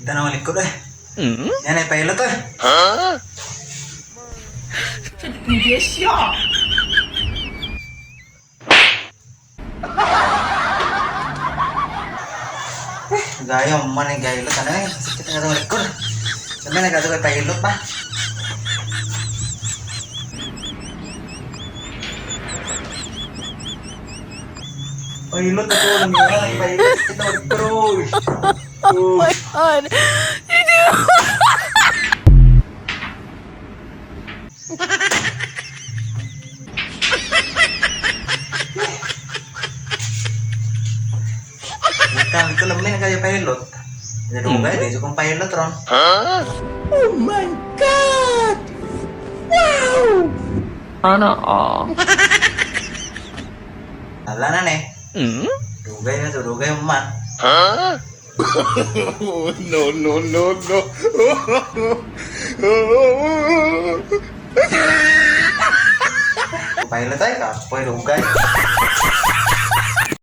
Kita na malikod eh. Yan ay pilot eh. 你别笑。 Gaya man ay gaylo ano eh. Sakit nga sa likod. Sabi na kay pilot pa. Pilot na to lang yun. Pilot kita magkro. Oh my God. Kami ko lang may nagkaya pilot. Dugay, di kong pilot ron. Oh my God. Wow. Sana all. Ala na ne. Dugay na to, dugay man. No, no, no, no. Pilot ay ka, pwede dugay.